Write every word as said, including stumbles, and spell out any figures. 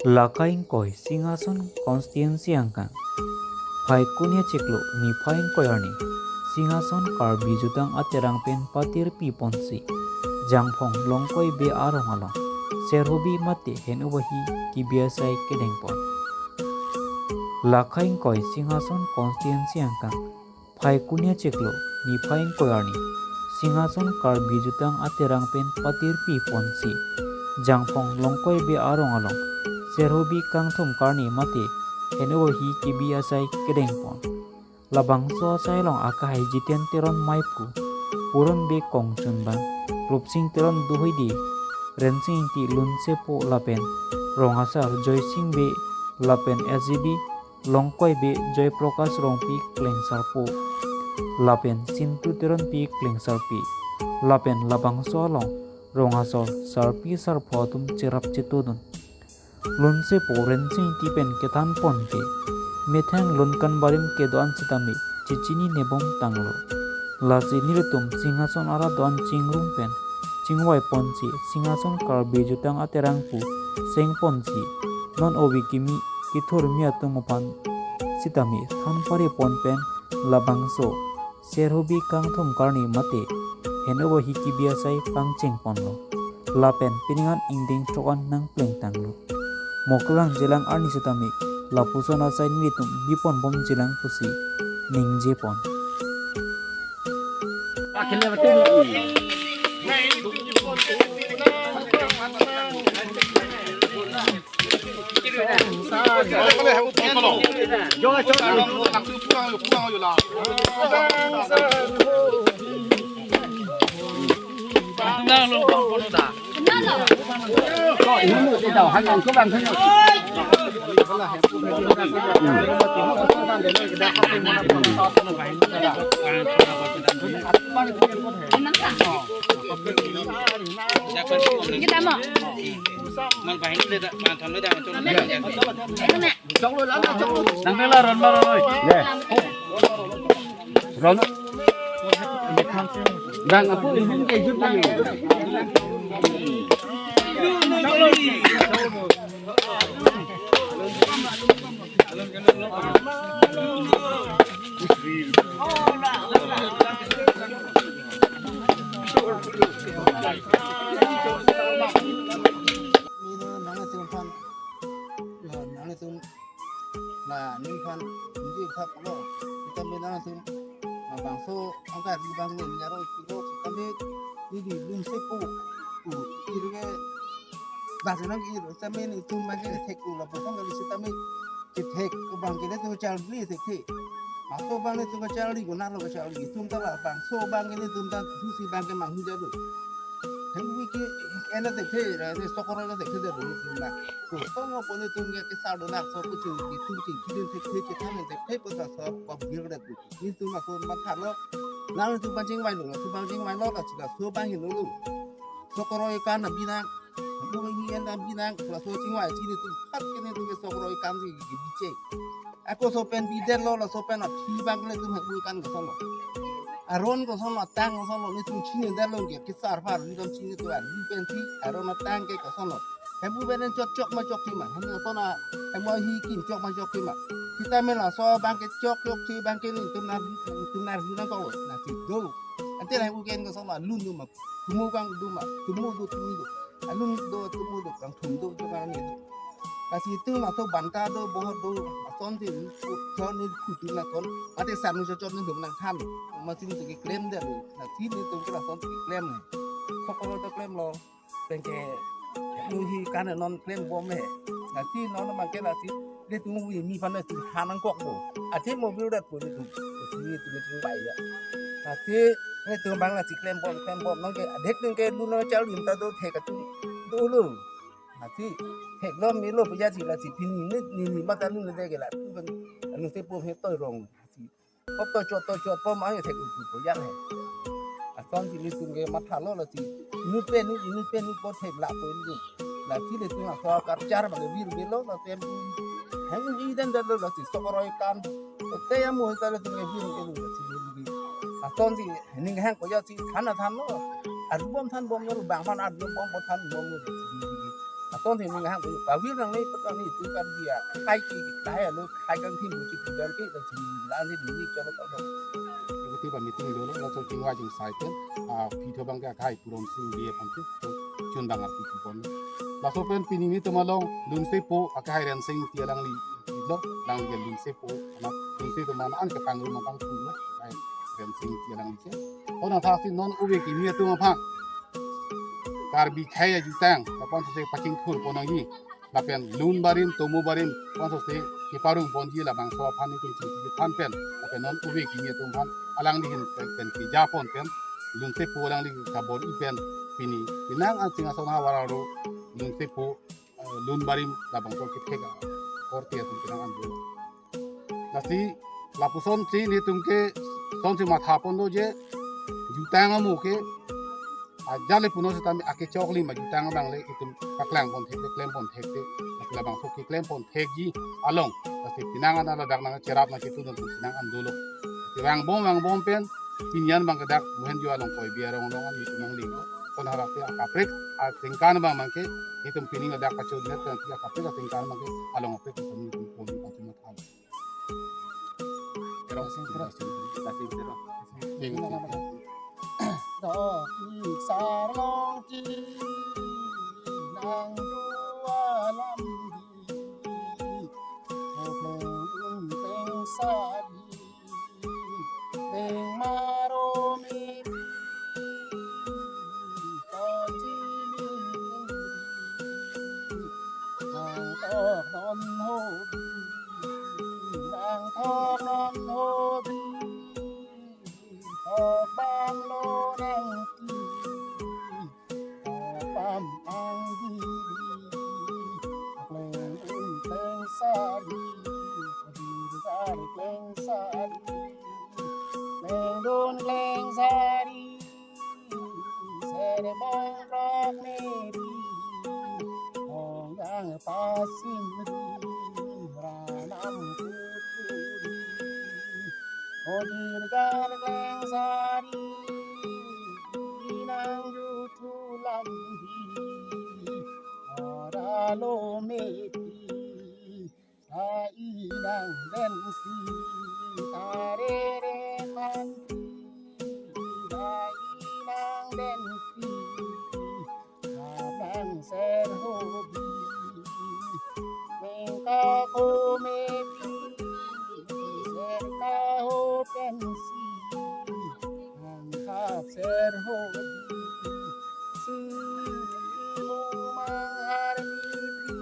Laka ingkoi Singhason constituency angkang. Phaikuni achiklo niphai ingkoi arni Singhason Karbi Jutang Aterang pen patirpi ponsi Jangphong Longkoi Bey arong along Serhobi mate Hen Ubahi kebi asai kedeng pon. Laka ingkoi Singhason constituency angkang. Phaikuni achiklo niphai ingkoi arni Singhason Karbi Jutang Aterang pen patirpi ponsi Jangphong Longkoi Bey arong along Serhobi kangthum karni mate Hen Ubahi kebi asai kedeng pon. Labangso asai along akahai Jiten Teron Maiphu, Puron Bey Kongchunbang, Rupsing Teron Duhoidi, Rensing Ingti Lunsepo lapen Rong Asar Joysing Bey lapen S G B Longkoi Bey Joy Prakash Rongpi Klengsarpo lapen Sintu Teronpi Klengsarpi lapen labangso along Rong Asor sarpi sarpo atum cherap chetodun. Lunsepo Rensing Ingti pen kethan pon ke methang lun kanbarim kedo-an sitame chechini nebom tanglo. Lasi nelitum Singhason arat do-an chingrum pen chingvai ponsi Singhason Karbi Jutang Aterang pu seng ponsi non ove kimi kethurmi atum aphan sitame than pare pon pen labangso Serhobi kangthum karni mate Hen Ubahi kebi asai pangcheng ponlo. Lapen pining an ingdeng throk an nangpleng tanglo. Mo kelang jelang arni sitame lapuson asai nelitum bi pon bom jelang pusi ningje pon. Kita mau. Mang bahini le da, mang thom le da, mang thom le da. Nang la ron la ron oi. Ron. Dang apu ilhum ke jut na. Nangtum aphan, ya, nangtum la ningphan ningje thap lo. Kita menang tum, na bangso angka di bang ne nyaro kilo kita me ini di Lunsepo. Pu, ini ke bahasa nang ini kita me ini tum maje thek tu la potong kali kita me thek ke bang ke tu charli thek thek. Bangso bang ne tu charli guna lo charli tum ta la bangso bang ke tum ta tu si bang ke mang huja tu. Hem wi ke ena thek thek ra ne sokoro na thek thek de tum na. Tu tong ko ne tum ke ke sa do na so ku chu di tum chi ki den thek thek ke than thek thek ko sa so ko bir de tu. Ni tum ma ko ma than lo. Na tum bang chingvai lo, tum bang chingvai lo la si la so bang hin lo. Sokoro kan na bi na. Mo hi en da bi na la so chingvai chi ni tum phat ke ni tum ke sokoro kan si ki bi che. Ako so pen bi det lo la so pen a thi bang le tum he bu kan ko so lo. Aron ko so lo, tang ko so lo, ni tum chini det lo ke kisar par ni tum chini tu a ni pen si aron a tang ke ko so lo. Hem u benen chok chok ma chok thima. Hem na kona hem u hi kim chok ma chok thima. Kita me la so bang ke chok chok thi bang ke ni tum na tum na ri na ko na thi do. Ante la hem u ken ko so ma lun do ma. Tumu kang do ma. Tumu do tumu do. Alun do tumu do kang thum do chok kang ni do. Kasi tu ma so banta do bohot do. Ason thi so ni khu tu na son. Ate san ni chok chok ni do nang tham. Ma si ni tu ke klem de do. Na si ni tu ke la son tu ke klem ni. Sokoro to klem lo. Tengke nu hi kan non klem bom he. Na si non mang ke na si de tu wi mi pan na si han ang kok bo. Ati mo bil dat po de tu. Si ni tu ni bai ya. Na si ni tu bang na si klem bom klem bom nong ke adek nong ke lu no chal lim ta do the ka tu. Do lu. Na si the lo mi lo pu ya si la si pin ni ni ni ma ta nu de ke la tu kan. Anu se po he to rong. Na si Pop to chot to chot pom ang thek utu po yang he. Ason si ni tum ke matha lo la si. Nu pe nu nu pe nu po thek la po nu. La si le tum aso kar char bang vir vir lo la tem. Hem i den den lo la si sokoro kan. Te ya mo ta le tum vir vir lo la si vir vir. Ason si ning hang ko ya si than than lo. Ar bom than bom lo bang man ar bom bom than bom lo la si vir vir. Son thim nang hang pavir nang ni pet nang ni tu kan dia khai ki khai alo khai kan thim ki tu dan ke dan thim dan ni ni chalo tau dong. Iti ba meeting dolo, laso chingvai chingsai pen, ah, phi tho abang ke akhai Puron Sing Bey aphan ke chun dang arti pi pon. Laso pen pini nelitum along Lunsepo akhai Rensing Ingti alangli lo, alangli Lunsepo, na Lunsepo atum an an ke pangrum abang tu lo, akhai Rensing Ingti alangli che. Ona thasi non ove kimi atum aphan Karbi khei ajutang, lapuson si pachingthur pon nangji. Lapen lun barim, tomo barim, lapuson si kiparong ponji labangso aphan nelitum chingki aphan pen, lapen non ove kimi atum aphan alangli ahin pen, pen keja pon pen, Lunsepo alangli kabor-i pen, pini, penang an Singhason havar arlo, Lunsepo, eh, lun barim labangso kethek akorte atum penang an dolo. Lasi lapuson si nelitum ke son si matha ponlo je jutang amo ke ajat le punon sitame akechok alim ajutang abang le itum paklang pon thek, klem pon thek te, lasi labangso keklem pon thekji along, lasi penang an ladak nangcherap nangchetu nang penang an dolo. Lasi vangbom vangbom pen pini an abang ke dak Mohenjo along koi biarong along an nelitum nanglinglo. Kon harak te akaprek aningkan abang abang ke itum pini ladak pachun net kan akaprek aningkan abang ke along aprek itum pon pon pon. Terus, terus, terus, terus. Dok ik sarlong ki nang jua lam di. Obleng un peng sadi. Peng maro mi ko chili. Nang tok non hobi. Nang tok non hobi. Tok bang lo nang ti. Tok bang ang di. Kleng un kleng sari. Dir sari kleng sari. Kleng dun kleng sari. Serbong rok meri. Ong yang pasim ri. Ranam kuturi. Odir gar kleng sari, inang juthu lam di, ora lo mepi, ta inang den si, ta rere phan di, ta inang den si, Nang ser hobi, neng ka ko mepi, ser ka ho pensi, nang ka ser hobi, si mu manghar miri,